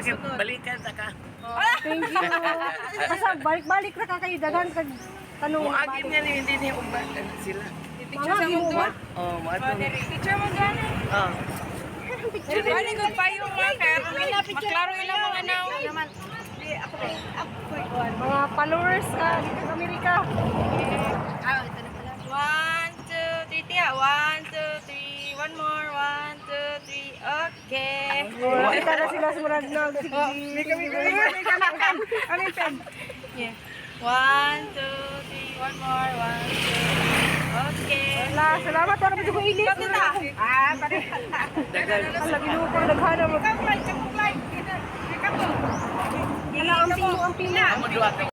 kay balikan ta ka. Thank you. Basta balik-balik ra ka kay daghan kag tanong. Muagi nga ni hindi ni uba ano sila. Mga mo ba? Oh, moadto. Picture mo gani. Oh. Ano ko payo nga kay maklaro ilang mga naw. Mga followers ka dito sa Amerika. One, two, three, tiya. One, two, three. One more. One, two, three. Okay. Kita na sila sa murag nag. Kami kami kami kami. Yeah. One, two, three. One more. One, two, three. Okay. Wala, salamat wala pa ko ilis. Ah, pare. Dagan. Ala Ginoo ko naghana mo. Ala ang pimo, ang pimo. Amo duha ka.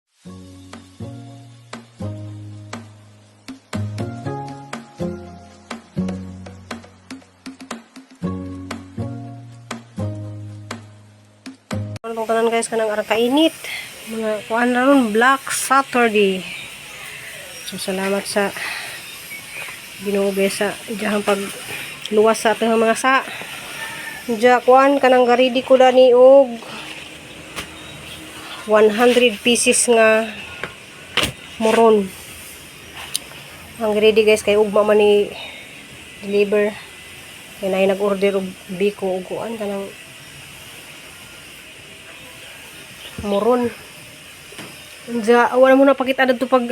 Ano tong tanan, guys, kanang arang kainit. Mga kuan na ron, Black Saturday. So salamat sa Ginoo, guys, sa iyahang pag luwas sa atong mga sa. Diya kuan kanang garidi ko dani og 100 pieces nga moron. Ang ready, guys, kay ugma man ni deliver. Kay naay nag-order og biko og kuan kanang moron. Unja, wala mo na pakita dadto pag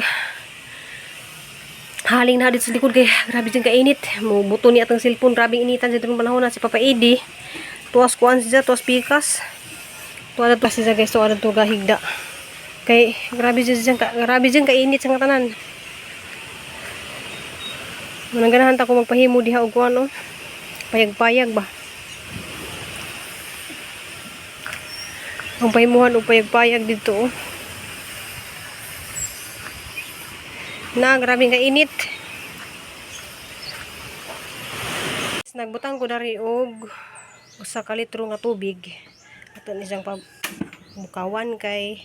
haling na dito sa likod kay grabe dyan kainit. Mo buto ni atong cellphone, grabe initan sa itong panahon na si Papa Edi. Tuwas kuan siya, tuwas pikas. Tuwa na siya, guys, tuwa na to gahigda. Kay grabe dyan, grabe dyan kainit sa nga tanan. Manang ganahan ta ko magpahimo diha og kuan oh. Payag-payag ba? Ang pahimuhan og payag-payag dito oh. Na, grabe kainit. Nagbutang ko dari og usa ka litro nga tubig. Ato ni siyang pagbukawan kay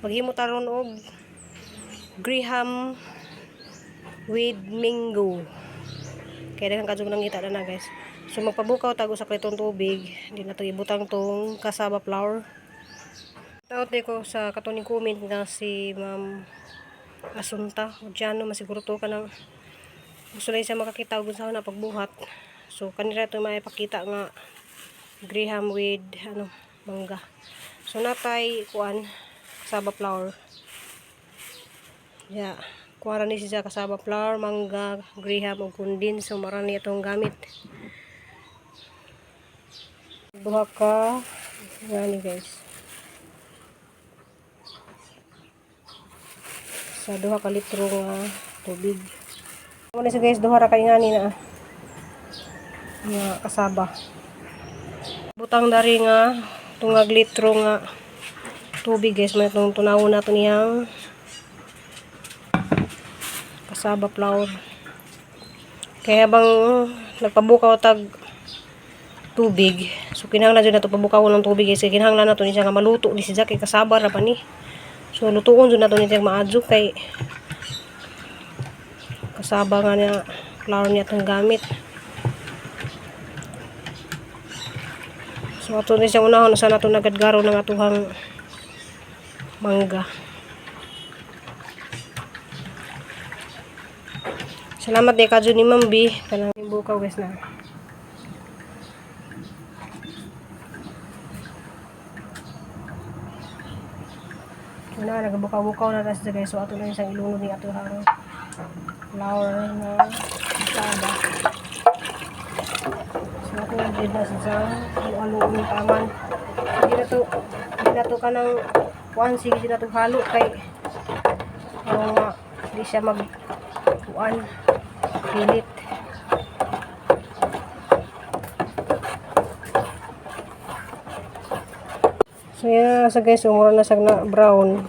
maghimo taron og graham with mango. Kaya daghan kadtong nangita na na, guys. So magpabukaw tag usa ka litrong tubig, di na to ibutang tong cassava flour. Taot ko sa katuning comment nga si Ma'am Asunta Odiano, masiguro to kanang gusto lang siya makakita og unsa na pagbuhat. So kanira to maipakita nga graham with ano mangga. So natay kuan cassava flour. Yeah. Kuha ni siya cassava flour, mangga, graham ug kundin. So marani itong gamit. Duha ka ngani, guys. Sa 2 ka litro nga tubig. Mo ni siya, guys, duha ra kay ngani na nga kasaba. Butang dari nga tungag litro nga tubig, guys, may itong tunawon nato niyang cassava flour. Kaya habang nagpabukaw tag tubig, so kinahanglan jud nato pabukaw ng tubig, guys, kay kinahanglan nato ni siya nga maluto ni siya kay kasaba ra pa ni. So lutuon jud nato ni siya maadyo kay kasaba nga niya flour niya itong gamit. So ato ni siya unahon sa nato nagadgaro ng atuhang mangga. Salamat di kadyo ni Ma'am B. Kanang bukaw, guys, na. Una, nagbukaw-bukaw na siya, guys. So ato na siyang ilunod ni atuhang flour na kasaba. So ako jud na siya aluon taman. Hindi na to kanang kuan, sige na to halo kay aron nga di siya mag kuan pilit. So yan na sa, guys, umura na sa na brown.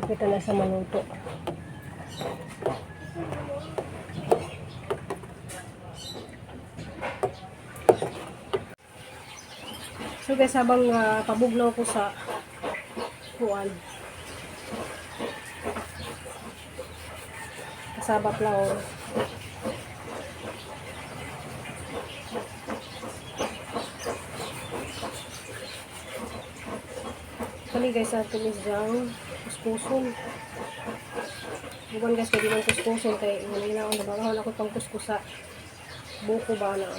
Kita na sa maluto. So guys, habang pabugnaw ko sa kuan cassava flour. Kani guys, ato ni siyang kuskuson. Bukan guys, kay di man kuskuson kay wala na ako nabangahon ako pang kuskusa. Buko ba na?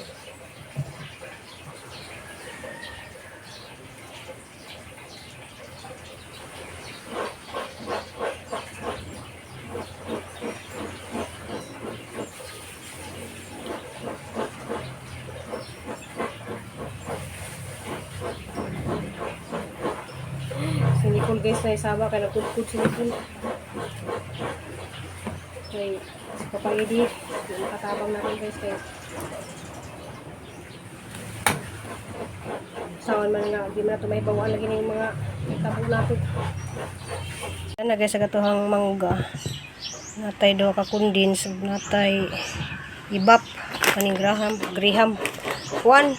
Si Nicole guys na isama kay nagkudkud si Nicole. Kay si Papa Eddie, di makatabang natin guys kay sawan man nga di man nato may bawaan lagi ning mga tabog nato. Ana guys sa katuhang mangga. Natay duha ka kundins, natay ibap kaning Graham, Graham. One.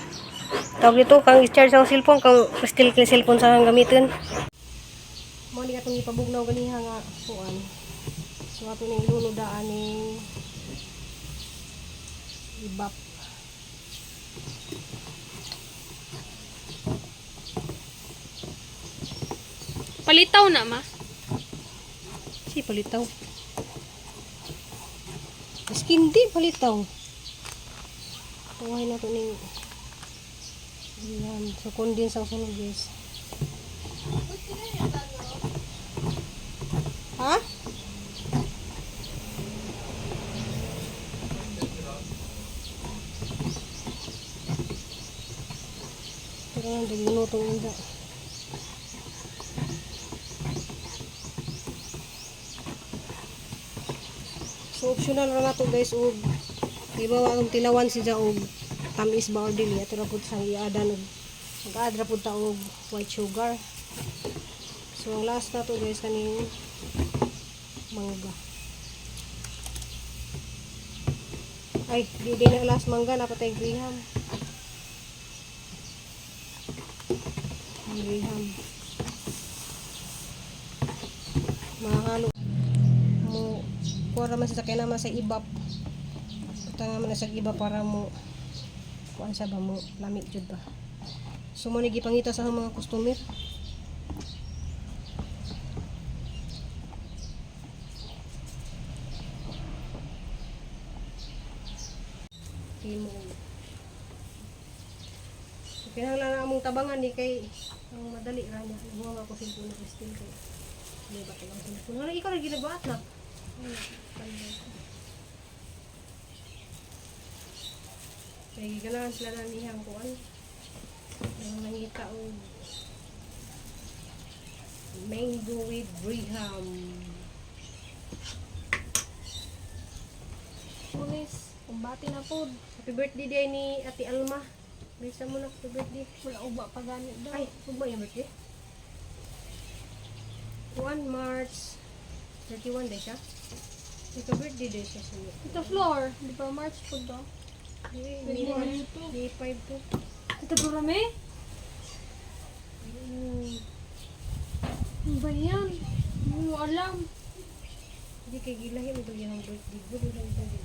Tawag dito kang i-charge ang cellphone kang still kay cellphone sa kang gamitin. Mo ni atong ipabugnaw ganiha nga kuan. So ato ning lunod daan ning ibap. Palitaw na, ma. Si palitaw. Maski hindi palitaw. Tuwahin na to ning. Ayan. So condense ang sunod guys. Ha? Pero ang daginutong inda. So optional ra na to guys og ibaw ang tilawan siya og tamis ba or dili ato ra pud sang i-adan og mag-add ra pud ta og white sugar. So ang last na to guys kaning mangga. Ay, di di na last mangga na patay graham. Ang graham. Mahalo mo kuha man sa sakyan naman sa ibap. Butang naman na sa iba para mo kuan sa ba mo lami jud ba. So mo ni gipangita sa akong mga customer. Himo. So, kinahanglan na among tabangan ni kay ang madali ra niya. Nabuha ako cellphone na Christine kay. Di ba kay ang cellphone? Wala ikaw lagi nagbuhat na. Kay ganahan sila na niyang kuan. Ang nangita og mango with graham. Pulis, kumbati na po. Happy birthday day ni Ate Alma. Bisa mo na happy birthday. Wala uba pa ganit daw. Ay, huwag ba yung birthday? 1 March 31 day siya. Ika birthday day siya sa Ito floor, di ba March po daw? May May 5 to. Ito po rami? Ano ba yan? Hindi mo alam. Hindi kay gilahi mo yung birthday. Good lang ito.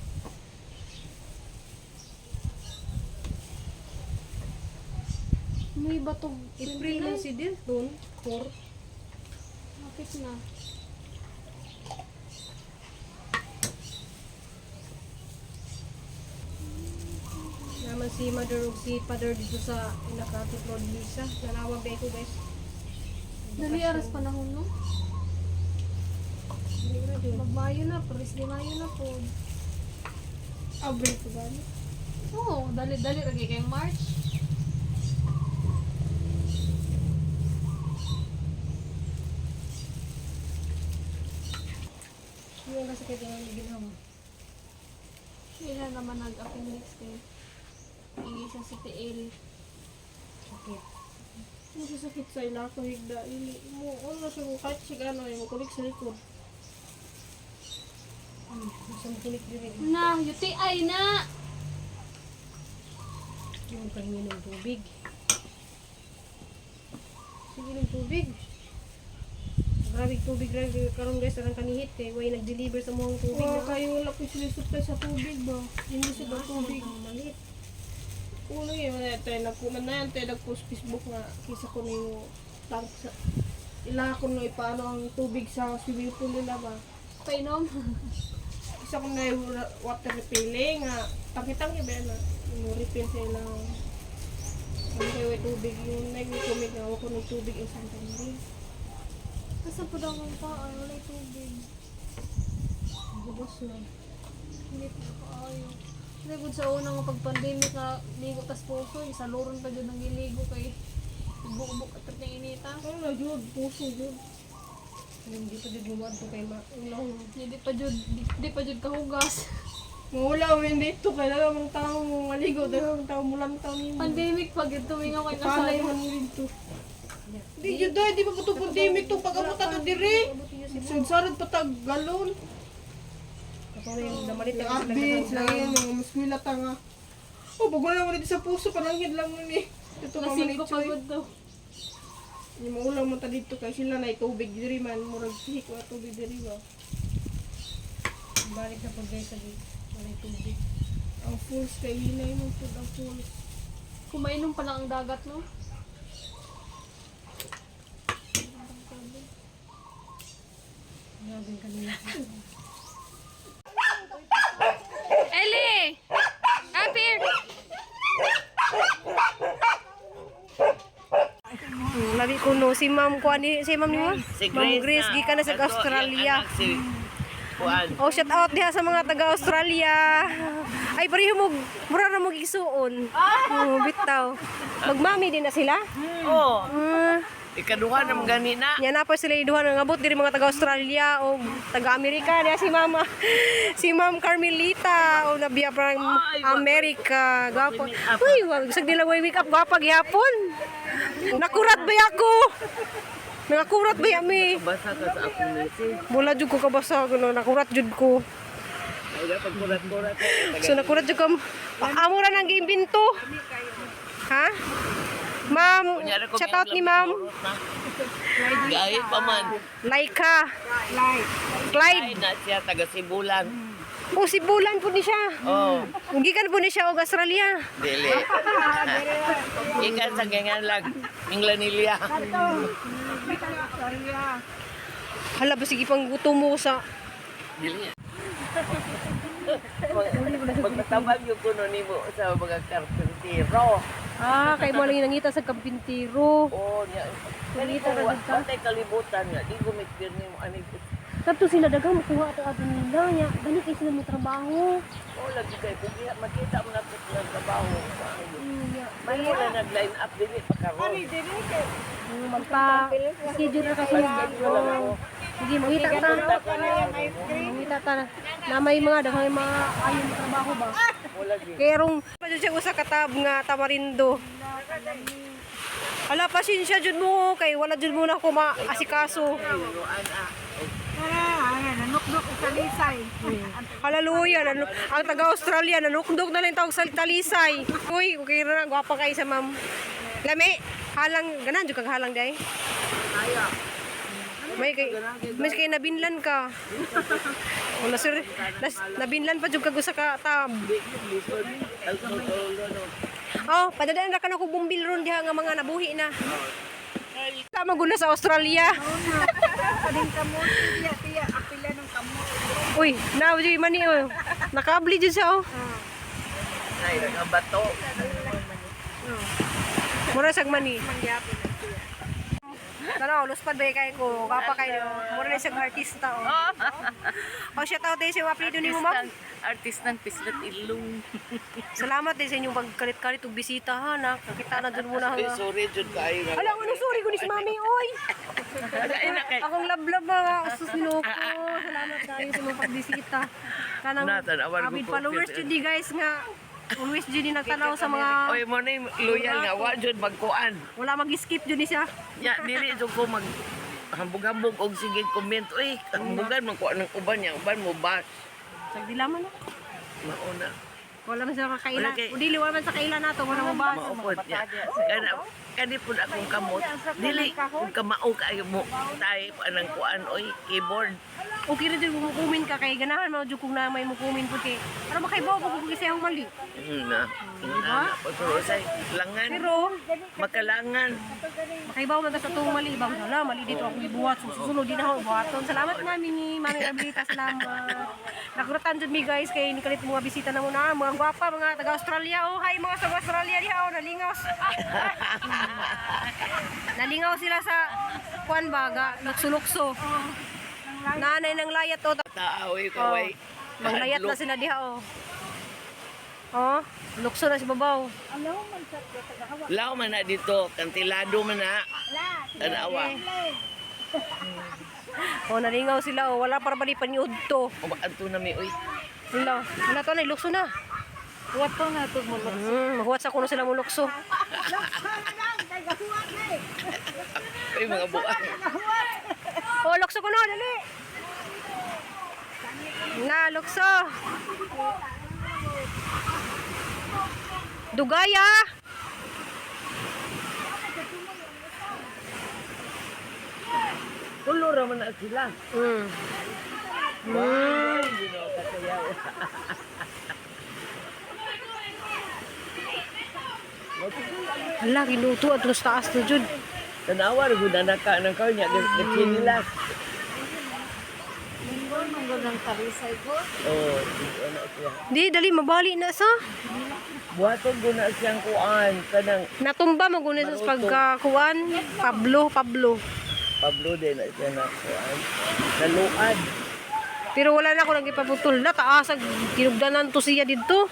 May batog. April man si Dilton. 4. Bakit na? Naman si mother ug si father dito sa Inakatit Lord Lisa. Nanawag na ko guys. Dali aras panahon no? Dali ra jud. Magmayo na, paris di mayo na po. Abril pa ba? Oo, dali dali lagi kay March. Yung kasi kay ang ginawa. Kailan naman nag-appendix kay Igisa sa TL. Sakit. Masasakit sa ila ko higda. Ili mo ano sa mo kahit siya ano mo kulik sa likod. Ay, gusto mo kulik diri. Na, UTI na! Yung pahingi ng tubig. Sige ng tubig. Grabe tubig grabe karon guys arang kanihit kay way nag-deliver sa mga tubig. Wa kayo wala ko sila supply sa tubig ba. Hindi sa tubig. Ang maliit. Kuno yun na tayo nagkuman na yan tayo nag-post Facebook nga kisa ko na yung tank sa Ila ko no ipaano ang tubig sa swimming pool nila ba. Painom. Isa ko na yung water refilling nga tangki-tangki ba na mo refill sa ilang ano kayo may tubig yung nag-comment nga ako ng tubig ang Santander. Asa po daw ang paan, wala tubig. Bubos na. Hindi pa kaayo. Kasi kung sa una nga pag-pandemic nga ligo tas puso, sa luron pa dyan ang giligo kay bukbuk at ng inita. Ano na jud, puso jud. Hindi pa jud muadto kay ma. Ulong. Hindi pa jud, di pa jud kahugas. Mawala mo dito kay dala mong tao mo maligo, dala mong tao mulantaw nimo. Pandemic pag ito mingaw kay Panay kasal. man dito. Di jud day, di pa po to pandemic to pag-abot ato diri. Sudsarod pa tag galon. Kato yung namalit na sila. Updates lang yan, mga maskwila ta nga. Oh, bago na mo dito sa puso, pananghid lang mo ni. Ito pa man Lasing ko ni Choy. pagod daw. Yung maulang mo ta dito kay sila na tubig diri man, murag sihik wa tubig diri ba. Balik na pag guys sabi. Walay tubig. Ang fools kay hinay mo pud ang fools. Kumainom pa lang ang dagat, no? Grabe kanina. Ellie! Up here! Labi ko no si Ma'am ko ani si Ma'am nimo? Si Ma'am Grace na. gikan na sa Ato, Australia. iyang anak si Kuan. Oh, shout out diha sa mga taga Australia. Ay pareho mo mura ra mo gigsuon. Oh, bitaw. Magmami din na sila. Oh, Ah, ikaduha na mga ganina. nya na pa sila iduha nga abot diri mga taga Australia o taga Amerika diha si Mama. Si Ma'am Carmelita o nabiya parang Amerika. Gwapo. Uy, wag sa nila way wake up gwapa gihapon. Nakurat ba ako? Nakurat ba mi? Basa ka sa akong message. Wala jud ko kabasa no, nakurat jud ko. Ay, dapat kurat-kurat. So nakurat jud ko. Amo ra nang giimbento. Ha? Ma'am, shout out ni Ma'am Gahit pa man. Laika. Clyde. Ay, na siya, taga Sibulan. O si Bulan po ni siya. Oh, Gikan po ni siya og Australia. dili. Ikan sa ganyan lang. Minglanilya. Hala ba sige pang gutom mo sa Dili. Pagmatabag yung kuno nimo sa mga karpentero. Ah, kay mo lang nangita sa kampintiro. Oh, niya. Nangita ra jud ka. Patay kalibutan nga. Di gumit nimo ani. Kadto sila daghang makuha ato ato nila nya. Dali kay sila mo trabaho. Oh, lagi kay kung makita mo na sa silang trabaho. Nya. May wala nag-line up dili pa karon. Magpa schedule ra kasi na. Sige, mangita ta. Mangita ta na may mga daghang mga ayon mo trabaho ba. Wala gi. Kaya rong pa jud siya usa ka tab nga tamarindo. Hala, pasensya jud mo kay wala jud mo na ako maasikaso. Hallelujah. Ang taga-Australia, nanukdok na lang tawag sa talisay. Uy, okay ra, gwapa kay sa ma'am. Lami, halang, ganan jud kag halang day. May kay mas kay nabinlan ka. Wala sir, nabinlan pa jud kag usa ka tab. Oh, padadaan ra ka na ko bumbil ron diha nga mga nabuhi na. Tama guna sa Australia. Uy, na jud mani oh. Nakabli jud siya oh. Ay, nagabato. Mura sag mani. Tanaw, luspad ba kay ko? Kapa kayo. Mura na siyang artista oh. Oh, shout out din sa yung apelido nimo, ma'am. Artist ng Pislat Ilong. Salamat din sa inyong pagkalit-kalit ug bisita ha. Nakakita na dun muna Ay, nga. sorry jud kayo. Ala, ano sorry ko ni si mami, oy. Ay, na kay. Akong lablab mga usus niloko. Salamat kayo sa mga pagbisita. Kanang Na, tanawan ko avid po. followers jud di guys nga always jud ni nagtanaw sa mga Oy, mo na yung loyal nga wa jud magkuan. wala mag-skip jud ni siya. Ya, dili jud ko mag hambog-hambog og sige comment. Uy, hambugan man kuan ng uban niya, uban mo bash. Sagdilaman no. Mauna. Wala man sa kakaila. Wala kay- O dili wala man sa kaila nato, wala mo ba? Maupod niya. Kana kani pud akong kamot. Dili kung kamao kaayo mo type anang kuan oy keyboard. Okay ra din kung mukumin ka kay ganahan mo jud kung na may mukumin pud kay para makaibaw ko kung kasi akong mali. Na. Na pero say langan Pero makalangan. makaibaw man ka sa tuong mali ba wala mali dito ako gibuhat so susunod din ako buhaton. Salamat mami ni Mami Ablita, salamat. Nakuratan jud mi guys kay ni kalit mga bisita na muna mga gwapa mga taga Australia. Oh, hi mga taga Australia diha oh, nalingaw. Nalingaw sila sa kuan ba ga lukso-lukso. Nanay ng layat oh. Taawi kaway. Manglayat na sila diha oh. Oh, lukso na si babaw. Lao man na dito, kantilado man na. Tanawa. Oh, nalingaw sila oh. Wala para bali paniudto. Umaadto na mi oy. Wala. Wala to na lukso na. Huwat ko nga ito mo. Huwat sa kuno sila mo lukso. Oy mga buang. Oh, lukso kuno dali. Na lukso. Dugaya. Tulo ra man na sila. Ginoo kasayaw. Hala, giluto at sa taas to jud. Tanawa ra gud na ka nang kanya gachinilas. Oh, ano siya. Di dali mabali na sa. Buhaton ko na siyang kuan kanang Natumba maguna sa pagkakuan. Pablo, Pablo. Pablo din na siya na kuan. Naluad. Pero wala na ako nagipaputol na taas ang kinugdanan to siya didto.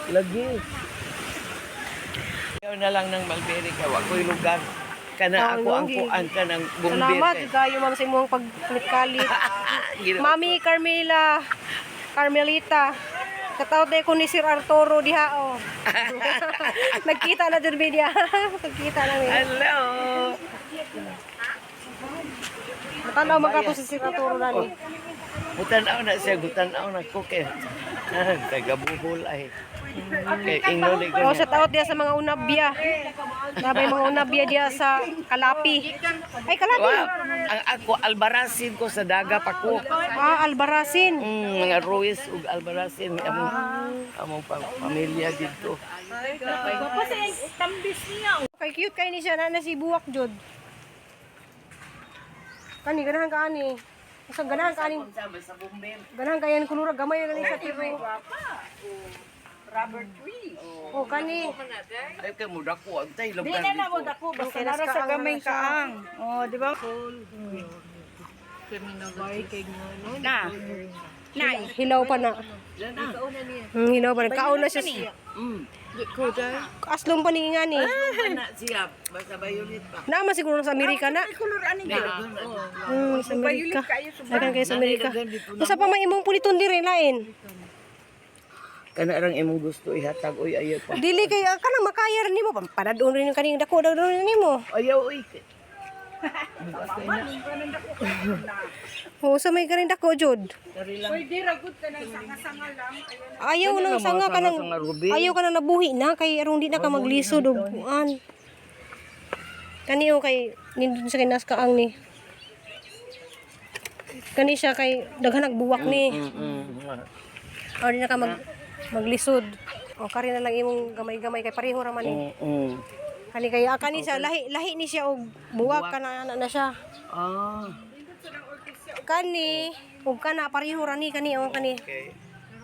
Lagi. Ikaw na lang ng Malberi kay wa ko'y lugar. Kana Ah, ako ang lagi. kuan kanang bumbir. Salamat kayo ma'am sa imong pagkalit. Mami Carmela, Carmelita. Katawad na ko ni Sir Arturo diha oh. Nagkita na dyan media. Nagkita na mi. Hello. Matanaw man ka to si Sir Arturo nani. Butanaw na siya, butanaw na ko kay taga Bohol ay. Kay ingnon ni Oh, shout out diha sa mga unabya. Nabay mga unabya diha sa Kalapi. Ay, Kalapi. Wow, ang ako Albarasin ko sa daga pa ko. Ah, Albarasin. Mga Ruiz ug Albarasin among among pamilya dito. Kay cute kay ni siya na na si Buwak jud. Kani ganahan ka ani. Asa ganahan ka ani. Ganahan kayan kulura gamay ra ni sa pero. Rubber tree. Oh kani. Ay kay mo dako ang tay Di lugar na na mo dito. dako basta Okay, nara nas sa kaang gamay na siya. kaang. Oh, di ba? Na. Na. Hilaw pa na. Hilaw pa na. Kaon na siya. Aslong pa ni nga ni. Ana siya basta violet pa. Naman siguro sa Amerika na. Kulor ani na. Sa Amerika. Dagan kayo sa Amerika. Usa pa may imong puliton diri lain. Kana rang imong gusto ihatag oy ayaw pa. Dili kay kanang makaya rin nimo panadon rin yung kaning dako dako rin nimo. Ayaw oy. Bukas kay na. Oo, sa may kaning dako jud. Kari lang. Pwede ra gud ka nang sanga-sanga lang. Ayaw Kani nang nga mga sanga ka nang sanga-sanga, Ruby. ayaw ka nang nabuhi na kay aron di na ka maglisod og kuan. Kani o kay nindot sa kay naskaang ni. Kani siya kay daghan nagbuwak ni. Aron di na ka maglisod. O kari na lang imong gamay-gamay kay pareho ra man ni. Kani kay kani siya lahi lahi ni siya og buwak kana ana na siya. Ah. Kani ug kana pareho ra ni kani o kani. Okay.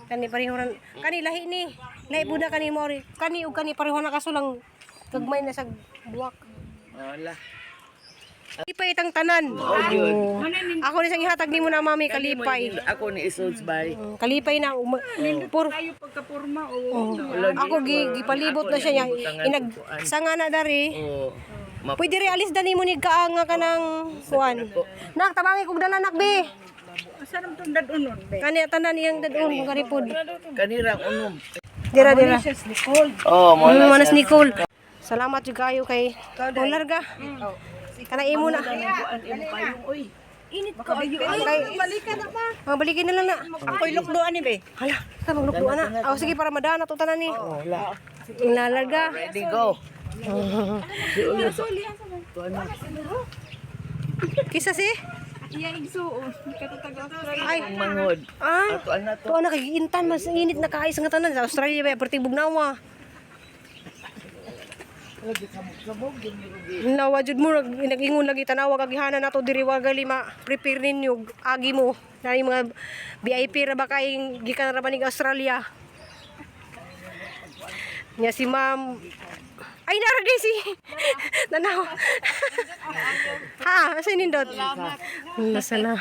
Kani pareho ra kani lahi ni. Lahi buda kani mo ri. Kani ug kani pareho na kaso lang gagmay na sa buwak. Wala. Kalipay itang tanan. Oh, yun. Ako ni sang ihatag nimo na mami kalipay. Ako ni Isods bay. Kalipay na pur Ayo pagkapurma o. oh. Ako gipalibot na siya niya. Inag sanga na dari. Oh. Pwede rin alis dani mo ni kaanga ka ng kuan. Nak tabangi kog dala nak be. Asa nam tong dadunon be? Kani tanan iyang dadon kung karipod. Kanirang unom. Dira dira. Oh, mo na. Manas Nicole. Salamat jud kayo kay Ular ka. Kana imo na. Kuan imo payong oy. Init ko ayo. Ay, Balikan na pa. Mga balikin na lang na. Ako'y lukduan ni be. Hala, ta maglukduan na. Oh, sige para madaan na to tanan ni. Wala. Lalaga. Ready, go. Kisa si? Iya igsuon. Katataga Australia. Ay, Ang manghod. ah. Ato na to. Tuwa na kagiintan mas init na kaayos nga tanan sa Australia ba perting bugnawa. Lagi samog-samog yung nirugi. Nawa jud mo nag-ingon lagi tanawa kagihanan nato diri wa gali ma prepare ninyo agi mo na yung mga VIP ra ba kay gikan ra ba ning Australia. Nya si ma'am ay nara di si Nanaw. Ha, asa nindot? Nasa na.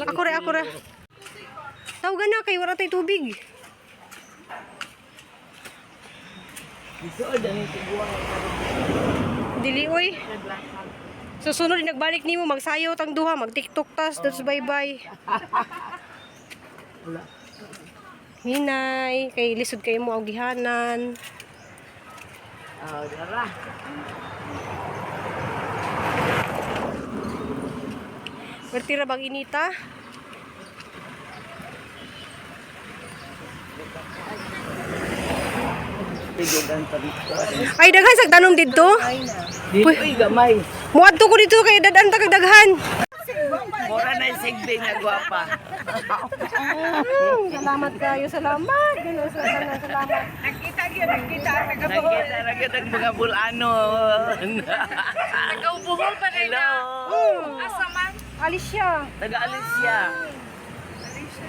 Ako ra, ako ra. Tawagan na kay wala tay tubig. Isuod ang tiguang. Dili oy. Susunod nagbalik nimo magsayo tang duha, mag TikTok tas, that's bye bye. Hinay, kay lisod kayo mo agihanan. Ah, dara. Berti ra bang inita? Tigod ang tarito. Ay daghan sa tanom didto. Dito ay gamay. Muadto ko dito kay dadan ta kag daghan. Mura na yung sigbe nga gwapa. Salamat kayo, salamat. Ganun sa tanan, salamat. Nakita gyud, nakita Nakita na gyud ang mga bulanon. Nagaubuhol pa rin Hello. Asa man? Alicia. Taga Alicia.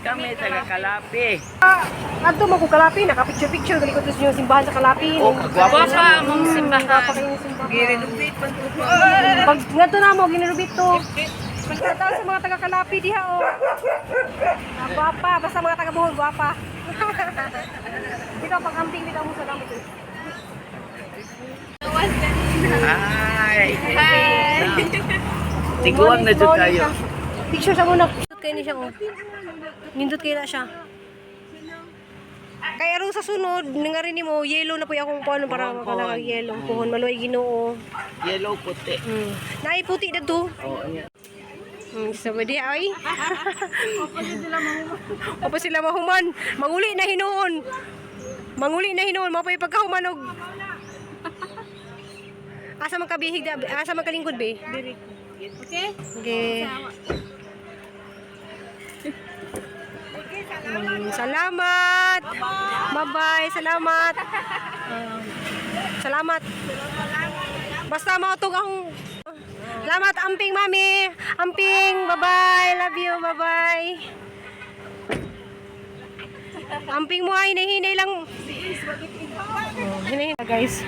Kami taga Kalapi. Ah, adto mo ko Kalapi, naka picture picture gali ko sa inyong simbahan sa Kalapi. Oh, kagwapo Gwapa mong simbahan. Gwapa kayo yung simbahan. Girenovate man to. Pag ngadto na mo ginirubit to. Pagkatao sa mga taga Kalapi diha oh. Ah, gwapa, basta mga taga Bohol gwapa. Bitaw pag-amping bitaw mo sa damo ko. Hi. Hi. Tiguang na jud kayo. Picture sa muna. Nindot kayo ni siya oh. Nindot kayo na siya. Kaya aron sa sunod, nga rin nimo yellow na po yung akong kuno para Puhon, makana puhon. yellow puhon maluoy Ginoo. Yellow puti. Naay puti dadto. Oh, anya. So di ay. Opo sila mahuman. Manguli na hinuon. Manguli na hinuon mao pa pagkahuman og Asa man kabihig da, asa man kalingkod be? Okay? Okay. Salamat. Bye-bye. Salamat. Salamat. Basta mautog akong Salamat amping mami. Amping. Bye-bye. Love you. Bye-bye. Amping mo ay hinahinay lang. Oh, hinay guys.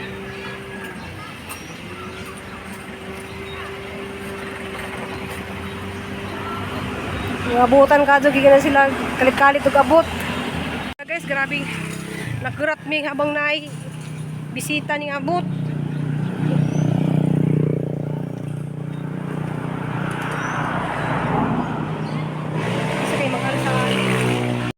Mga abutan ka dyan, gigan na sila kalit-kalit og abot. Guys, grabing nakurat mi habang naay bisita ning abot.